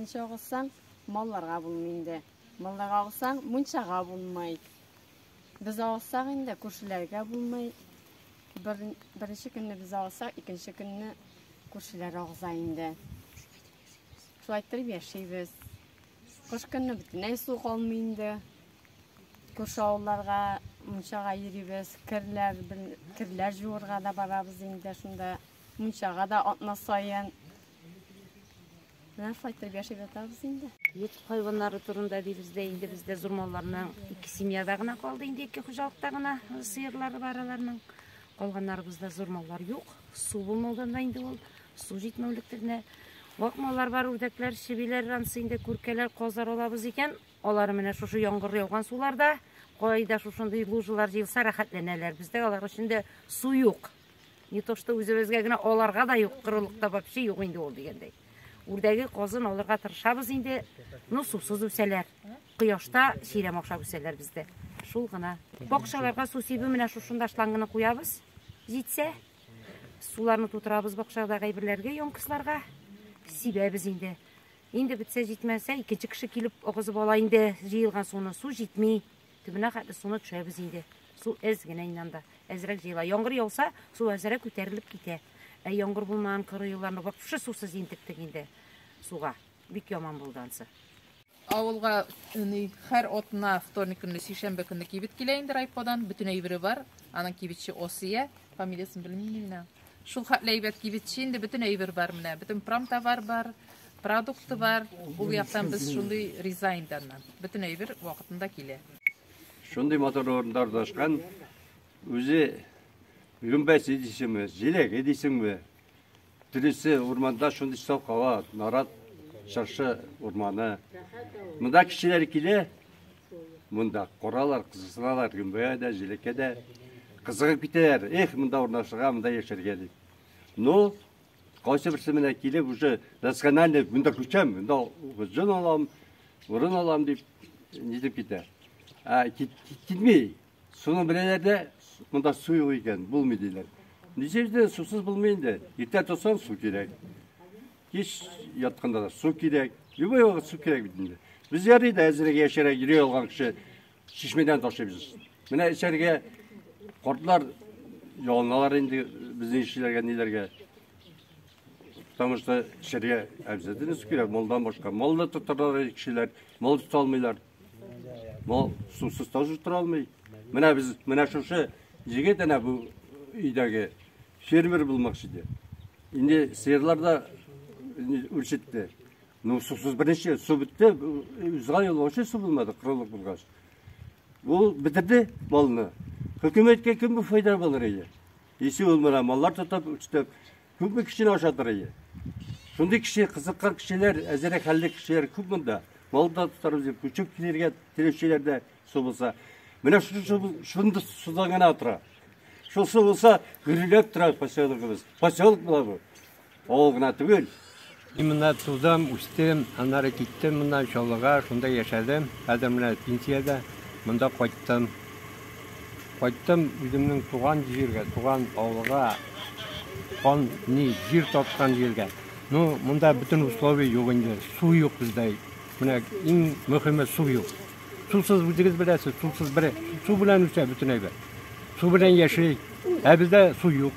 Беренче агызсаң, малларга булмый инде. Малларга агызсаң, мунчага булмый. Без агызсак инде, күршеләргә булмый. Бер, беренче көнне без агызсак, икенче көнне күршеләр агыза инде. Шулай иттереп яшибез. Кыш көнне бөтенләй су калмый инде. Күрше авылларга мунчага йөрибез, керләр, керләр җуырга да барабыз инде шунда. Мунчага да атна саен. Менә шулай иттереп яшәп ятабыз инде. Йорт хайваннары турында дибез дә инде бездә зур малларның ике семьяда гына калды инде, ике хуҗалыкта гына сыерлары бар аларның. Калганнарыбызда зур маллар юк. Су булмаудан да инде ул, су җитмәүлектер дә. Вак маллар бар, үрдәкләр, чебиләр, ансы инде күркәләр, казлар алабыз икән. Алары менә шушы яңгыр яуган суларда, кайда шушындый лужалар җыелса рәхәтләнәләр. Бездә алар өчен дә су юк. Не то что үзебезгә генә, аларга да юк, корылыкта вообще юк инде ул дигәндәй. Үрдәге казын алырга тырышабыз инде, но сусыз үсәләр. Кояшта чирәм ашап үсәләр бездә. Шул гына. Бакчаларга су сибү менә шушында шлангны куябыз, җитсә. Суларны тутырабыз бакчадагы әйберләргә, емкостьларга. Сибәбез инде. Инде бетсә җитмәсә, икенче кеше килеп агызып ала инде җыелган суны. Су җитми. Төбенә хәтле суны төшәбез инде. Су әз генә инде анда. Әзрәк җыела. Яңгыр яуса, су әзрәк күтәрелеп китә. Ә яңгыр булмаган коры елларны вообще сусыз интектек инде суга. Бик яман булды ансы. Авылга ни, һәр атна вторник көнне, сишәмбе көнне кибет килә инде райподан. Бөтен әйбере бар. Аның кибетче Осия, фамилиясен белмим мин менә. Шул хәтле әйбәт кибетче инде, бөтен әйбер бар менә. Бөтен промтовар бар, продукты бар. Ул яктан без шундый риза инде аннан. Бөтен әйбер вакытында килә. Шундый матур урында урнашкан, үзе гөмбәсе дисеңме, җиләге дисеңме, Дөресе, урманда шундый саф һава, нарат, чыршы урманы. Монда кешеләр килә, монда каралар, кызыксыналар, гөмбәгә дә, җиләккә дә кызыгып китәләр. Эх, монда урнашырга, монда яшәргә дип. Но кайсы берсе менә килеп уже рационально монда күчәм, монда җон алам, урын алам дип нитеп китә. Ә китми. Суны беләләр дә, монда су юк икән, булмый диләр. Ничек инде сусыз булмый инде. Иртә торсаң су кирәк. Кич ятканда да су кирәк. Любой вакыт су кирәк бит инде. Без ярый да әзрәк яшәргә йөри алган кеше чишмәдән ташыйбыз. Менә эчәргә картлар ялыналар инде безнең кешеләргә, ниләргә. Потому что эчәргә обязательно су кирәк, малдан башка. Мал да тотарлар кешеләр, мал тота алмыйлар. Мал сусыз тоже тора алмый. Менә без, менә шушы егет әнә бу өйдәге фермер булмакчы иде. Инде сыерлар да үрчетте. Ну, сусыз беренче су бетте, узган ел вообще су булмады, корылык булгач. Ул бетерде малны. Хөкүмәткә кем бу файда булыр иде? Если ул менә маллар тотып, үрчетеп, Күпме кешене ашатыр иде. Шундый кеше, кызыккан кешеләр, әзерәк хәлле кешеләр күп монда. Мал да тотарбыз дип күчеп килергә теләүчеләр дә су булса. Менә шундый судан гына тора. Шул су булса, гөрләп тора поселогыбыз. Поселок була бу. Авыл гына түгел. Мин монда тудым, үстем, аннары киттем моннан Чаллыга, шунда яшәдем. Хәзер менә пенсиядә, монда кайттым. Кайттым үземнең туган җиргә, туган авылга, кан ни, җир таткан җиргә. Ну, монда бөтен условия юк инде, су юк бездә. Менә иң мөһиме су юк. Сусыз үзегез беләсез, сусыз бер су белән үсә бөтен әйбер. Су белән яши. Ә бездә су юк.